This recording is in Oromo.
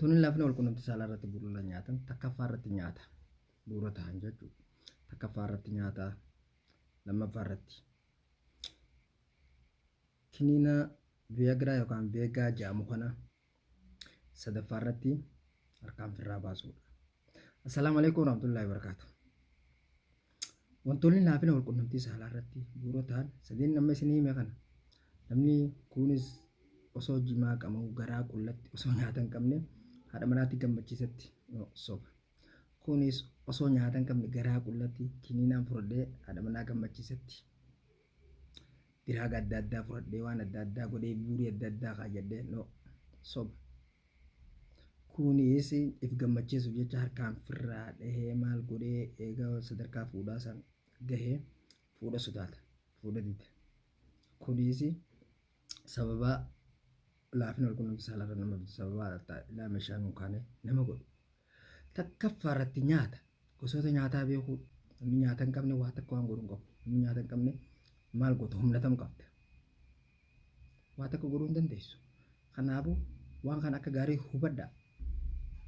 Wantoonni laafina walqunnamtii saalaa irratti bu'uura nyaatan takkaffaa irratti nyaata bu'uura ta'an jechuudha. Takkaffaa irratti nyaata, lammaffaa irratti kiniina Viagra yookaan Veegaa jedhamu kana, sadaffaa irratti harkaan firraa baasuudha. Assalaamu alaikum warahmatullahi wabarakatuh. Wantoonni laafina walqunnamtii saalaa irratti bu'uura ta'an sadeen amma isinii hime kana. Namni kunis osoo jimaa qama'u garaa qullatti osoo nyaata hin qabne haadha manaatti gammachiisatti soba. Kunis osoo nyaata hin qabne garaa qullatti kiniinaan fudhadhee haadha manaa gammachiisatti, diraaga adda addaa fudhadhee, waan adda addaa godhee, buurii adda addaa kaayadhee, no, soba. Kunis if gammachiisuuf jecha harkaan firraa dhahee maal godhee eega sadarkaa fuudhaa san gahee fuudha sodaata, fuudha dida. Kunis sababa laafina walqunnamtii saalaa nama fidu, sababa ilaa meeshaan hin kaane nama godhu. Takkaffaa irratti nyaata, gosoota nyaataa beekuu. Namni nyaata hin qabne waa takka waan godhu hin qabu. Namni nyaata hin qabne maal goota? Humna tam qabda? Waa takka godhuu hin dandeessu. Kanaafuu waan kana akka gaarii hubadhaa.